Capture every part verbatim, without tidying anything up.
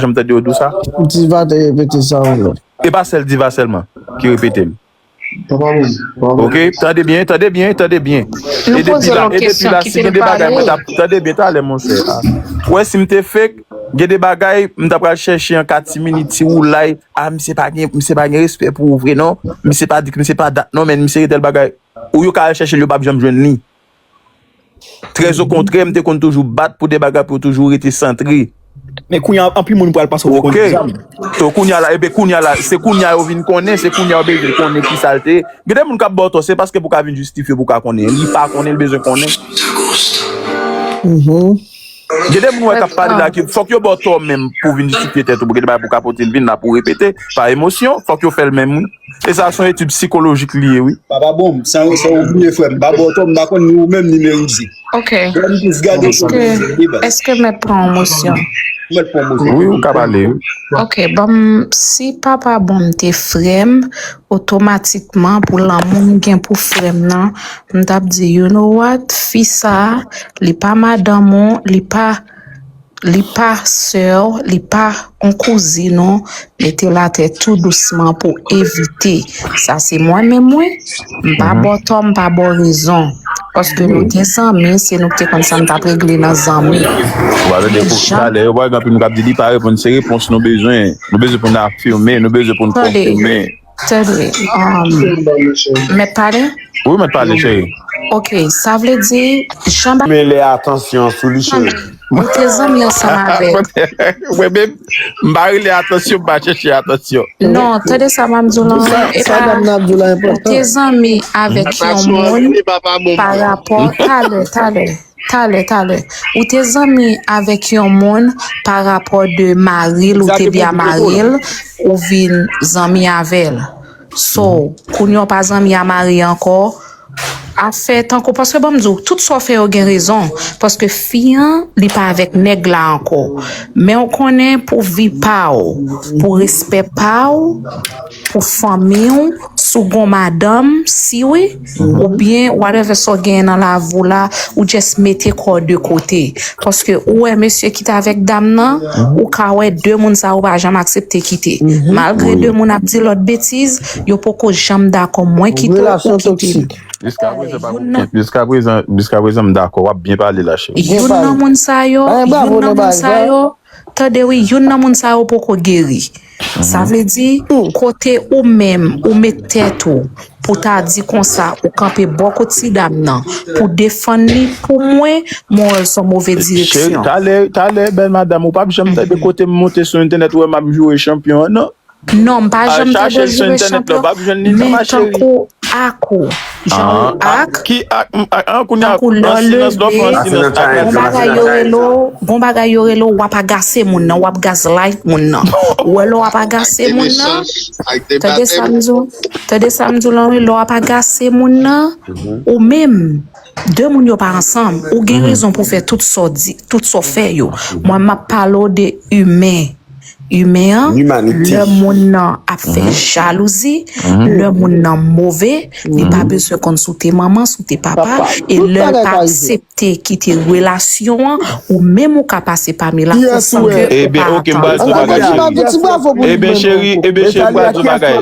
janm tande yo di w sa. Diva te repete sa ankò. E pa sèl Diva sèlman ki repete l. Ok, tande byen, tande byen, tande byen. E depi la, e depi la, si gen de bagay mwen t ap tande byen talè, monchè. Ou wè, si m te fake, gen de bagay m ta pral chèche an katiminik, ti woulay. Ah, misye pa gen, misye pa gen respè pou ou vre non. Misye pa di, misye pa dat non, men misye gen tèl bagay. Ou yo ka al chèche l, yo p ap janm jwenn li. Trè okontrè, m te konn toujou bat pou de bagay pou yo toujou rete santre. Men kounye a, anpil moun pral panse w te konn zam. So, kounye a la, ebyen, kounye a la, se kounye a yo vin konnen, se kounye a yo bezwen konnen ki sa l te ye. Gen de moun k ap ba w tò, se paske pou ka vin jistifye, pou ka konnen. Li pa konnen, li bezwen konnen. Gen de moun wè k ap pale la, ki fòk yo ba w tò menm pou vin jistifye tèt ou, pou gen de bagay pou ka pote l vin la pou repete, pa emosyon, fòk yo fè l menm, wi. E sa se yon etid sikolojik li ye, wi. Papa bon, san, san oubliye frè m, m pa ba w tò, m pa konn ni ou menm ni Merizi. Ok. Frè m plis gade. Èske, èske mèt pran yon mosyon? Mèt pran mosyon. Wi, ou ka pale, wi. Ok, bon, si papa bon te frè m, otomatikman pou lanmou m gen pou frè m nan, m t ap di, you know what, fi sa, li pa madanm ou, li pa, li pa sè w, li pa yon kouzin ou, mete l atè tou dousman pou evite. Sa se mwen menm, wi. M pa ba w tò, m pa ba w rezon. Paske nou te zanmi, se nou ki te konn sa n t ap regle nan zanmi. Ou pa tande talè, yo pa gen anpil moun k ap di li pa reponn, se repons nou bezwen. Nou bezwen pou n afime, nou bezwen pou n konfime. Tande, um, mèt pale? Wi, mèt pale, cheri. Ok, sa vle di, jan ba- Men lè atansyon sou li, cheri. Ou te zanmi ansanm avèk. Mwen menm, m pa rele atansyon, m pa chèche atansyon. Non, tande sa m ap di w lan, wi. E pa, ou te zanmi avèk yon moun pa rapò, talè, talè. Talè, talè. Ou te zanmi avèk yon moun pa rapò de mari l, ou te byen mari l, ou vin zanmi avè l. So, kounye a w pa zanmi a mari ankò, afè tankou, paske ban m di w, tout sa w fè yo gen rezon. Paske fi an, li pa avèk nèg la ankò. Men w konnen pou vi pa w, pou respè pa w, pou fanmi w, si w gon madanm, si wi, oubyen whatever sa w genyen nan lavi w la, ou just mete kò w de kote. Paske ou wè mesye ki t avèk dam nan, ou ka wè de moun sa yo pa janm aksepte kite. Malgre de moun ap di lòt betiz, yo poko janm dakò mwen kite w, ou kite m. Jiska prezan, pa pou kont. Jiska prezan, jiska prezan, m dakò. W ap byen pale la, cheri. Youn nan moun sa yo, youn nan moun sa yo, tande wi, youn nan moun sa yo poko geri. Sa vle di, kote ou menm, ou met tèt ou, pou ta di konsa, ou kanpe bò kot ti dam nan, pou defann li, pou mwen, m wè l se yon move direksyon. Cheri, talè, talè, bèl madanm, ou p ap janm tande kote m monte sou entènèt, ou wè m ap joure chanpyon an, non. Non, m pa janm tande w joure chanpyon, men tankou ak ou, jan ou ak, tankou lè w leve, gon bagay yo rele w, gon bagay yo rele w, w ap agase moun nan, w ap gazlayt moun nan. Ou wè lè w ap agase moun nan, tande sa m di w, tande sa m di w lan, wi, lè w ap agase moun nan, ou menm, de moun yo pa ansanm, ou gen rezon pou fè tout sa w di, tout sa w fè yo. Mwen, m ap pale w de imen. Imen an, lè moun nan ap fè jalouzi, lè moun nan move, li pa bezwen konn si w te manman, si w te papa, e lè l pa aksepte kite relasyon an, ou menm ou ka pase pami lakòz san ke ou pa atann. Ebyen, ok, m pral di w bagay, cheri. Ebyen, cheri, ebyen, cheri, m pral di w bagay.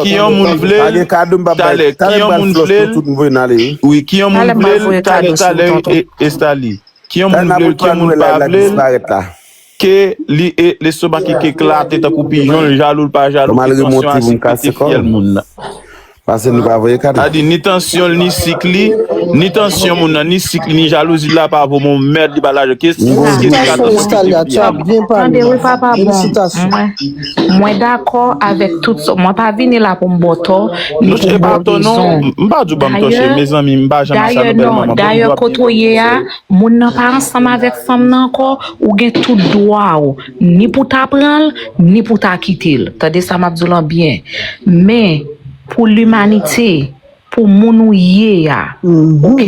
Ki yon moun vle l, talè, ki yon moun vle l, wi, ki yon moun vle l, talè, talè, e, Estali. Ki yon moun vle l, ki yon moun pa vle l, ke li, e, lestomak li ke eklate tankou pijon, l jalou, l pa jalou, ke tansyon a sik pete fyèl moun nan. Pase nou pa voye kado. Sa di, ni tansyon l, ni sik li, ni tansyon moun nan, ni sik li, ni jalouzi la pa vo mon mèd, li pa lajan. Ke sik, ke sik a tansyon pete fyèl. Tande wi, papa bon. Mwen, mwen dakò avèk tout sa. Mwen pa vini la pou m ba w tò, ni pou m ba w rezon. M pa di w ban m tò, cheri, mezanmi, m pa janm sa nou bèl manman. Dayè, kote w ye a, moun nan pa ansanm avèk fanm nan ankò, ou gen tout dwa w, ni pou ta pran l, ni pou ta kite l. Tande sa m ap di w lan byen. Men, pou limanite, pou moun ou ye a, ok?